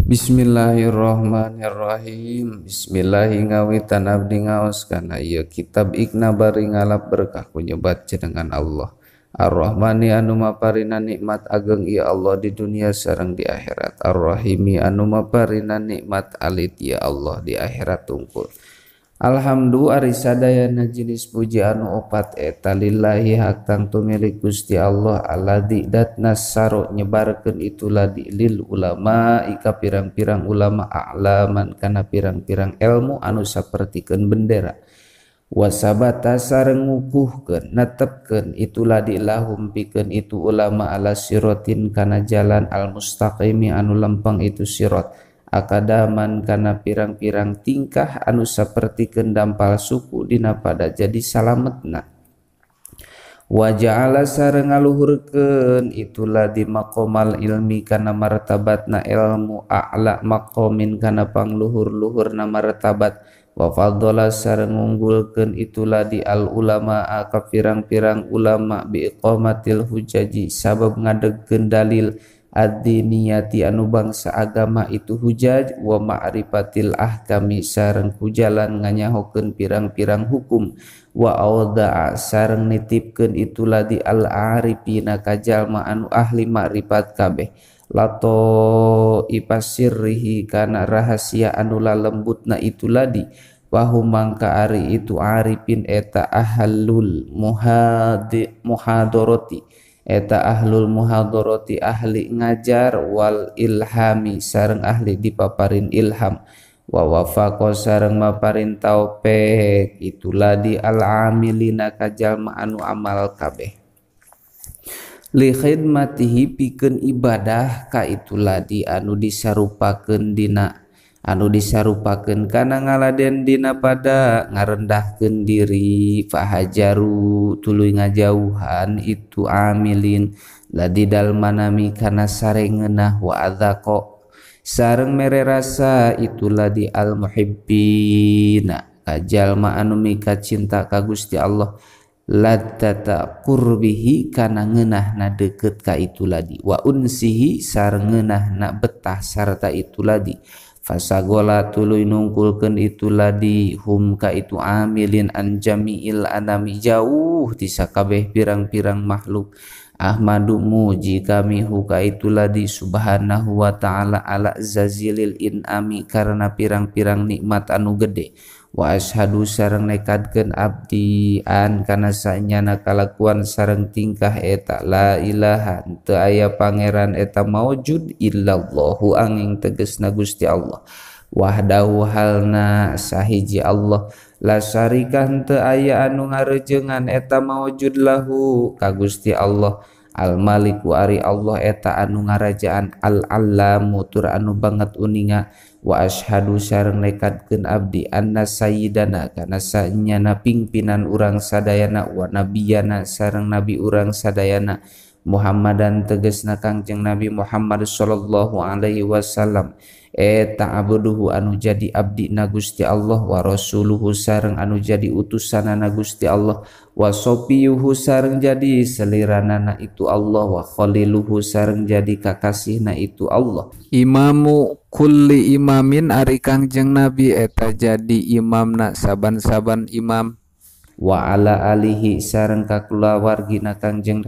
Bismillahirrahmanirrahim. Bismillahi ngawitan abdi ngaos kana ieu kitab ikna bari ngalap berkah ku nyebat jenengan Allah. Ar-Rahmani anu maparina nikmat ageng ieu Allah di dunia sareng di akhirat. Ar-Rahimi anu maparina nikmat alit ieu Allah di akhirat tungkul. Alhamdulillah ari sadayana jenis puji anu opat eta lillahi hak tangtu milik Gusti Allah alladzi datna saro nyebarkeun itu ladi lil ulama ika pirang-pirang ulama a'laman kana pirang-pirang ilmu anu sapertikeun bendera wasabata sareng ngukuhkeun netepkeun itu ladi lahum pikeun itu ulama ala siratin kana jalan al mustaqimi anu lempeng itu sirat akadaman kana pirang-pirang tingkah anu sapertikeun dampal suku dina pada jadi salametna wa ja'ala sareng ngaluhurkeun itulah di maqamal ilmi kana martabatna ilmu a'la maqamin kana pangluhur-luhurna martabat wa faddala sareng ngunggulkeun itulah di al ulama ka pirang-pirang ulama bi iqamatil hujaji sabab ngadegkeun dalil ad-diniyati anu bangsa agama itu hujaj wa ma'rifatil ahkami sareng kujalan nganyahokeun pirang-pirang hukum wa awda'a sareng nitipkeun itulah di al-arifina ka jalma anu ahli ma'rifat kabeh lato ipasirrihi kana rahasia anu lalembutna itulah di wahum mangka ari itu arifin eta ahlul muhadharati eta ahlul muhadharati ahli ngajar wal ilhami sareng ahli dipaparin ilham wa wafaqa sareng maparin taufik itulah di al amilina ka jalma anu amal kabeh li khidmatihi pikeun ibadah ka itulah di anu disarupakeun dina anu disarupakeun kana ngaladen dina pada ngarendahkeun diri fahajaru tuluy ngajauhan itu amilin ladidal manami kana sare ngeunah wa adzaqo sareng mere rasa itulah di al muhibbina ka jalma anu mika cinta ka Gusti Allah ladzata qurbihi kana ngeunahna deukeut ka itu ladi wa unsihi sareng ngeunahna betah sarta itu ladi fasagola tuluy nungkulkeun itu ladi hum ka itu amilin an jami'il anami jauh ti sakabeh pirang-pirang makhluk ahmadu muji kami hu ka itu ladi subhanahu wa ta'ala ala zazilil inami karena pirang-pirang nikmat anu gede wa asyhadu sareng nekadkeun abdi an kana sanyana kalakuan sareng tingkah eta la ilaha teu aya pangeran eta maujud illallahu angin tegesna Gusti Allah wahdahu halna sahiji Allah la syarika teu aya anu ngarejengan eta maujud lahu ka Gusti Allah al maliku ari Allah eta anu ngarajaan al allamu tur anu banget uninga wa asyhadu sareng nekadkeun abdi anna sayyidana kana sanyana pingpinan urang sadayana wa nabiyana sareng nabi urang sadayana Muhammadan tegesna Kangjeng Nabi Muhammad sallallahu alaihi wasallam eta abduhu anu jadi abdi na Gusti Allah wa rasuluhu sareng anu jadi utusanana Gusti Allah wa sopiyuhu sareng jadi seliranana itu Allah wa khaliluhu sareng jadi kakasihna itu Allah imamu kulli imamin ari Kangjeng Nabi eta jadi imamna saban-saban imam wa ala alihi sareng kakulawargina Kangjeng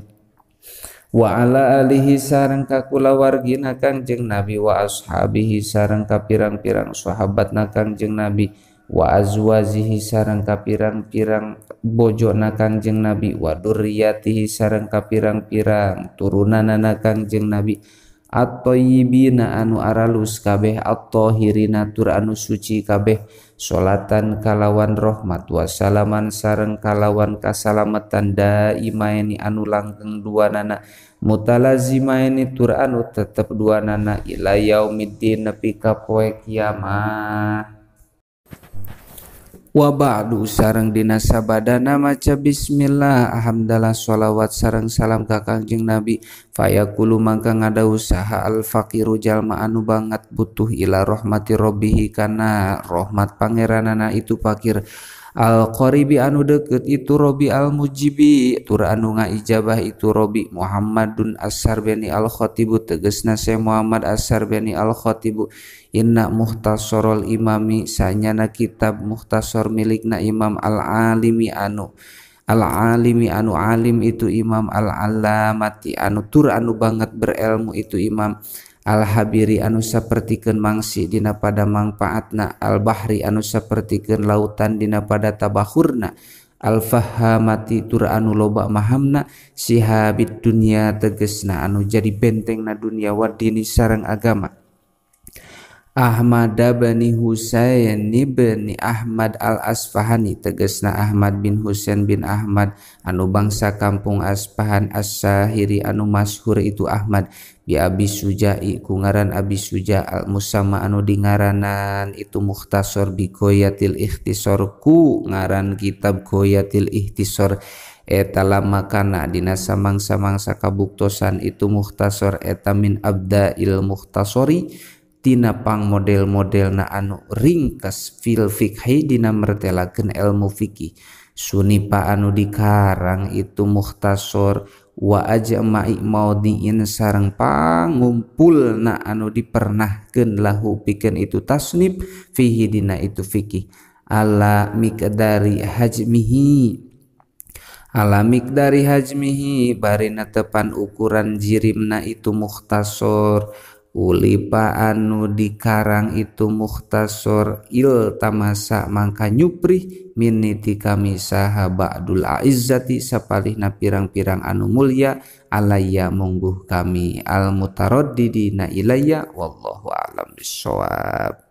wa ala alihi sareng kakulawargina Kangjeng Nabi wa ashabihi sareng kapirang-pirang sahabatna Kangjeng Nabi wa azwajihi sareng kapirang-pirang bojona Kangjeng Nabi wa dzurriyyatihi sareng kapirang-pirang turunanana Kangjeng Nabi at-thayyibina anu aralus kabeh at-tahirina tur anu suci kabeh salatan kalawan rahmat wa salaman sareng kalawan kasalamatan daimaini anu langgeng duanana mutalazimaini tur anu tetep duanana ila yaumiddin nepi ka poe kiamat. Wa ba'du sareng dina sabadana maca bismillah alhamdulillah sholawat sareng salam ka Kangjeng Nabi fayaqulu mangka ngadawuh saha al faqiru jalma anu banget butuh ila rahmati rabbihi kana rahmat pangeranana itu fakir Al qaribi anu deukeut itu Robi al mujibi tur anu ngaijabah itu Robi Muhammadun As-Sarbeni al khatibu tegasna Syekh Muhammad As-Sarbeni al khatibu. Inna muhtasarul imami sanyana kitab muhtasar milikna imam al alimi anu al alimi anu alim itu imam al alamati anu tur anu banget berilmu itu imam al habiri anu sapertikeun mangsi dina pada mangpaatna al bahri anu sapertikeun lautan dina pada tabahurna al fahamati tur anu loba mahamna sihabid dunya tegesna anu jadi bentengna dunia wadini sareng agama. Ahmad bin Husain bin Ahmad al-Asfahani tegesna Ahmad bin Husain bin Ahmad anu bangsa kampung Asfahan as-Sahiri anu masyhur itu Ahmad bi Abi Suja'i ku ngaran Abi Suja al-Musamma anu dingaranan itu mukhtasar bi Ghoyatil Ikhtisar ku ngaran kitab Ghoyatil Ikhtisar eta lama kana dina samangsa-mangsa kabuktosan itu mukhtasar eta min abda'il mukhtasari tina pang model-modelna anu ringkas fil fikhi dina mertelakeun ilmu fikih sunipa anu dikarang itu mukhtasor wa ajma'i maudhi'in sareng pangumpulna anu dipernahkeun lahu pikeun itu tasnif fihi dina itu fikih ala miqdari hajmihi ala miqdari hajmihi barina tepan ukuran jirimna itu mukhtasor ulipa anu dikarang itu mukhtasor il tamasa mangka nyuprih miniti kami saha ba'dul aizzati sapalihna pirang-pirang anu mulya alayya mungguh kami al mutaraddidina ilayya wallahu a'lam bissawab.